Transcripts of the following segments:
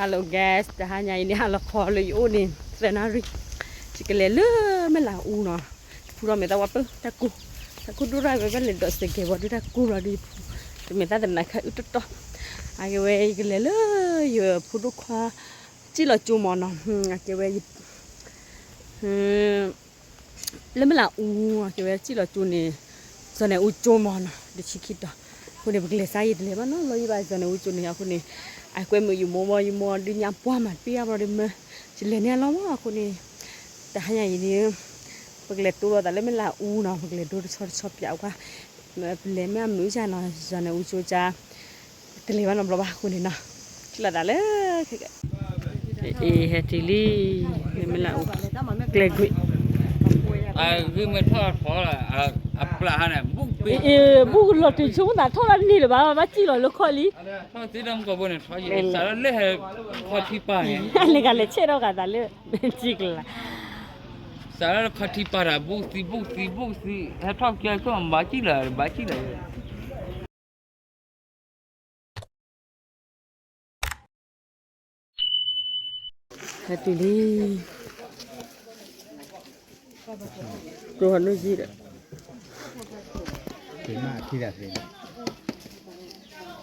Hello guys, တဟါညါအံၤန့ၣ် ဟါလီၤခီလၢယအိၣ်န့ၣ် သၢနၣ်ရံၣ်, ယကလဲၤလၢမဲၢ်လးအူနီၤ, ယဖူထီၣ်မဲာ်သၣ်ဝါပၢတၢ်ကိၢ်, တၢ်ကိၢ်ဒိၣ်ရၣ်ဝဲ ဘၣ်လဲၤဒိးစဲးကဲၤဘီဒုတၢ်ကိၢ်လီၤဒီးယဖူ, တမဲာ်သၣ်တနါခါအုၣ်တီတီ, အကဲဝဲယကလဲၤလၢယဖူဒိၣ်ခွါ စံၣ်လီၤကၠိမီၤနီၤ, အကဲဝဲ လၢမဲၢ်လးအူ, အကဲဝဲစံၣ်လီၤကၠိန့ၣ်, စီၤန့ၣ်အူကၠိမီၤနီၤ, တဆံခံတီၤ, အဃိန့ၣ် ပကလဲၤစါယံၤတလဲၤဘၣ်နီၤ, လီၤယံၤဘၣ်စီၤန့ၣ်အူကၠိန့ၣ်, အဃိန့ၣ် အကွဲမုာ်ယမိၢ်ဘီ ယမိၢ်ဒုးညါပှၢ်မးတပ့ၢ်အါဘျီဒီးမၢ, ယလဲၤန့ၢ်အလီၢ်မီၤအဃိန့ၣ်, တဟါညါအံၤန့ၣ် ပကလဲၤတိၢ်လိာ်သးလၢမဲၢ်လးအူနီၤ, ပကလဲၤဒိတဆီတဆီပၠးဝဲ, ပလဲၤမ့ၢ်အမုာ်ယၤနီၤ, စီၤန့ၣ်အူကၠိကၠါ တလဲၤဘၣ်နီတဘျီဘၣ်အဃိန့ၣ်နီၤ, ထံၣ်လိာ်သးလၢ အ့ ဟဲတုၤလံ, မ့ၢ်လၢအူကျဲကွံာ်, အဂ့ၢ်မ့ၢ်ထီၣ်ထီၣ်လီၤ, အပျၢ်ဟါန့ၣ် ဘူၣ်ကလီၤတုၤဆိကမိၣ်သးထီၣ်လၢန့ၣ်လၢၤဘၣ်, ဘၣ်စံၣ်လီၤလၢခီၣ်လံ, ထီၣ်သ့တၢ်မူကီၢ်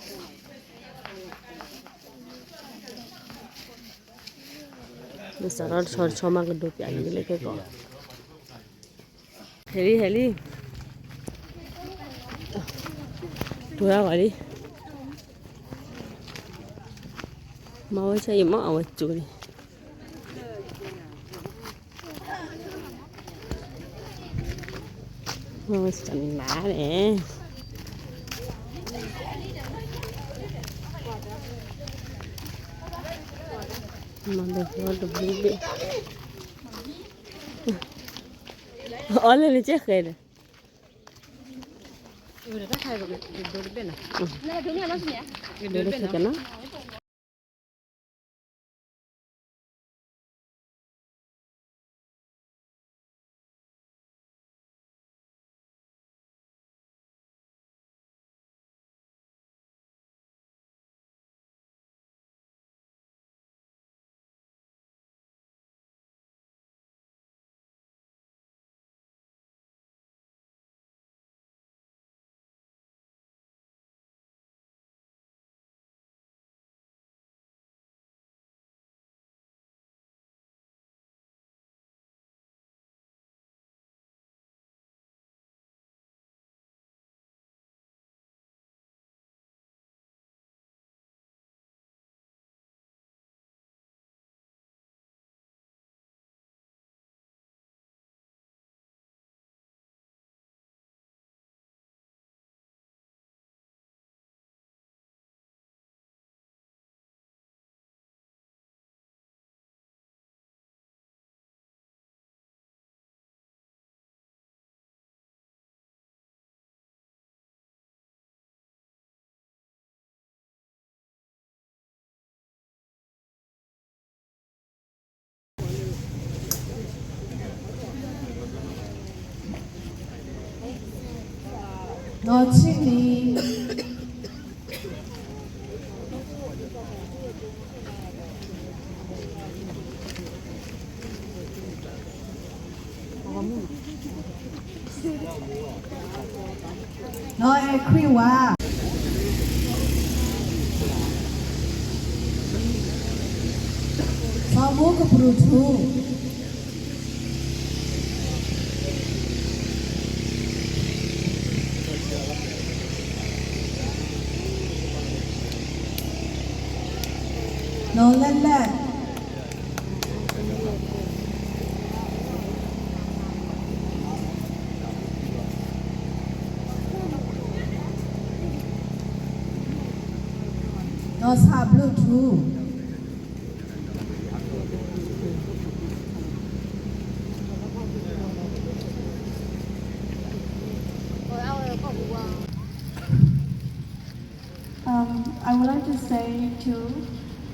ဘိန့ၣ် ထီၣ်ယံၤ စးထီၣ်လၢဟဲခီထံပၢ်န့ၣ်, လဲၤကလဲၤဆဲးထီၣ်ကသးလၢ စံၣ်ကလၤ စးထီၣ်လၢခီထံပၢ်တၢ် ဘူၣ်သံဘူၣ်သံဘူၣ်သံ, ဟဲထီၣ်ကဲဆိ ဘၣ်စံၣ်လီၤ ဘၣ်စံၣ်လီၤ ဟဲတုၤလံ, ကျိဟီၣ်ဒိၣ်ယံၤဒီး မ့ၢ်စးထီၣ်တဆီတဆီမးကဒိးပၠးလံလၢကဲကီး, ဟဲလံ ဟဲလံ, တိၤဒၣ်ဝဲလံ, မၤဝဲဆၢအံၤမ့ၢ်အဝဲကၠိန့ၣ် မၤဝဲဆၢနၤန့ၣ်, မၤဘဲဃီတဘျုးဘ့ၣ်, အီၣ်လၢနကဲဃဲဒီး ဒိတဘ့ၣ်နီၤ, ဒိတဘ့ၣ်နီၤ.နီၢ်အဲၣ်ခွံဝါ, စီၤမူကပြုၢ်ထူ, နီၢ်လဲၣ်လဲၣ်, နီၢ်ဆၣ်ဘျုးထူ, Um, I would like to say to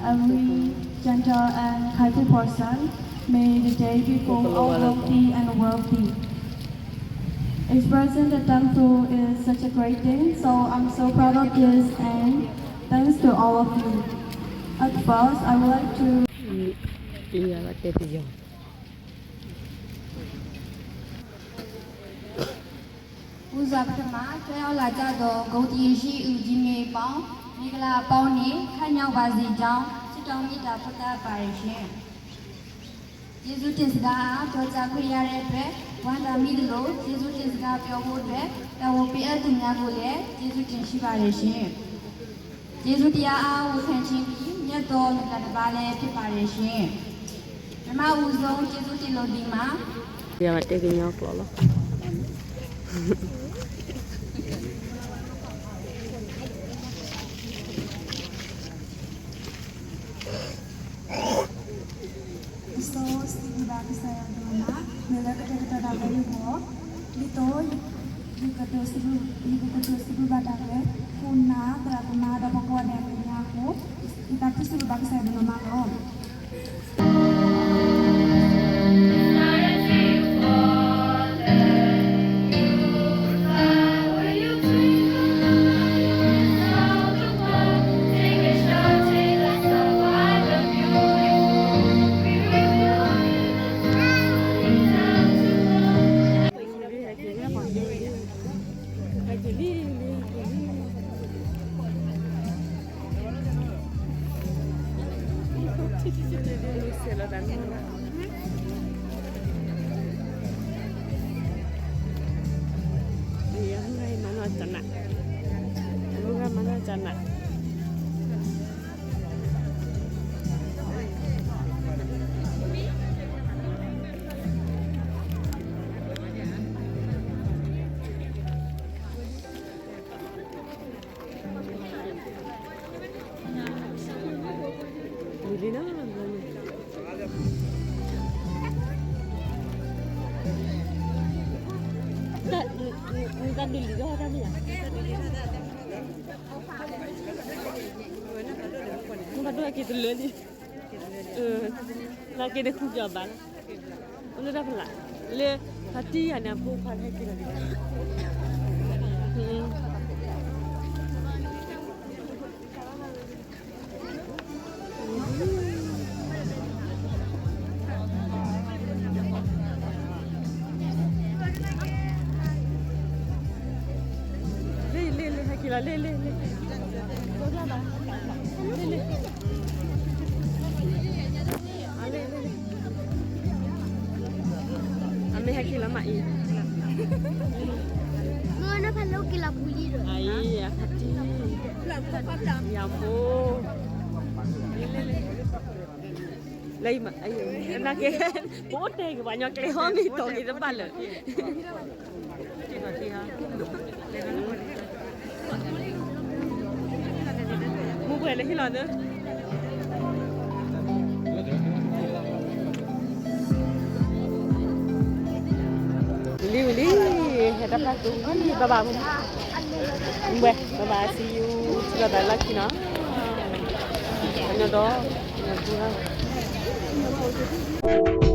every Gentile and Kaipu person, may the day be full of wealthy and wealthy. Expressing the thankful is such a great thing, so I'm so proud of this and thanks to all of you. At first, I would like to ယတဲတယီၤ ဦးစွာပထမ ကြွရောက်လာကြသော ဂုဏ်သရေရှိ အုပ်ကြီးများအပေါင်း မင်္ဂလာအပေါင်းနှင့် ခပ်ညောက်ပါစေကြောင်း ဆုတောင်းမေတ္တာပို့သပါတယ်ရှင်။ ကျေးဇူးတင်စကား ပြောကြားခွင့်ရတဲ့အတွက် ဝမ်းသာမိသလို ကျေးဇူးတင်စကားပြောဖို့အတွက် တာဝန်ပေးအပ်သူများကိုလည်း ကျေးဇူးတင်ရှိပါတယ်ရှင်။ ကျေးဇူးတရားအား ဝန်ခံခြင်းသည် မြတ်သောမင်္ဂလာတစ်ပါးလည်း ဖြစ်ပါတယ်ရှင်။ ပထမဦးဆုံး ကျေးဇူးတင်လိုသည်မှာ ယတဲကညီကျိာ်လီၤ အစော စံးဘျုးဘၣ်ကစၢ်ယွၤဒိၣ်မး မ့ၢ်လၢကတဲာ်ကတီၤတၢ်လၢယဂီၢ်, ဒ်သိး ယကတိၤစံးဘျုး ယကကတိၤစံးဘျုးဘၣ်တၢ်လၢ ခိၣ်နၢ်သရၣ်သမါဒီးပှၤကိးဂၤဒဲးအမဲာ်ညါအဃိ ယသးခုစံးဘျုးဘၣ်ကစၢ်ယွၤဒိၣ်မးလီၤ.နက့ၤတလၢလံ, နက့ၤတဃုကီၤဘၣ်လီၤ, အိၣ်လၢတၢ်ဖးလၢ်, လၢဖါတံၢ်ယၤန့ၣ် အဖိခွါဟဲက့ၤလီၤ, လ့ၣ်လ့ၣ်လ့ၣ် ဟဲက့ၤလီၤ လ့ၣ်လ့ၣ်လ့ၣ်, လ့ၣ်လ့ၣ်, အမ့ၢ်ဟဲက့ၤလီၤမးအံၤ, မ့ၢ်နဖးလၢက့ၤလီၤပူၤလံဒီး, အံၤ အဖါတံၢ်, ယၤဖိ, လၢအံၤ, နာ်က့, ပအိၣ်တဲက့ၤပှၤညီကျဲဟီမ့ၢ်တီၤက့ၤတဘၣ်လၢာ် မူပှဲၤလၢဟံၣ်လီၤသၢ, ဝံၤလံဝံၤလံ, ဟဲတၢ်ဖျါသူ, ဘၣ်ဘၣ်, ဝဲ, ဘၣ်ဘၣ် see you, ထံၣ်လိာ်သးလၢခံနီၤ, ကညီဒီး, ကညီဒီး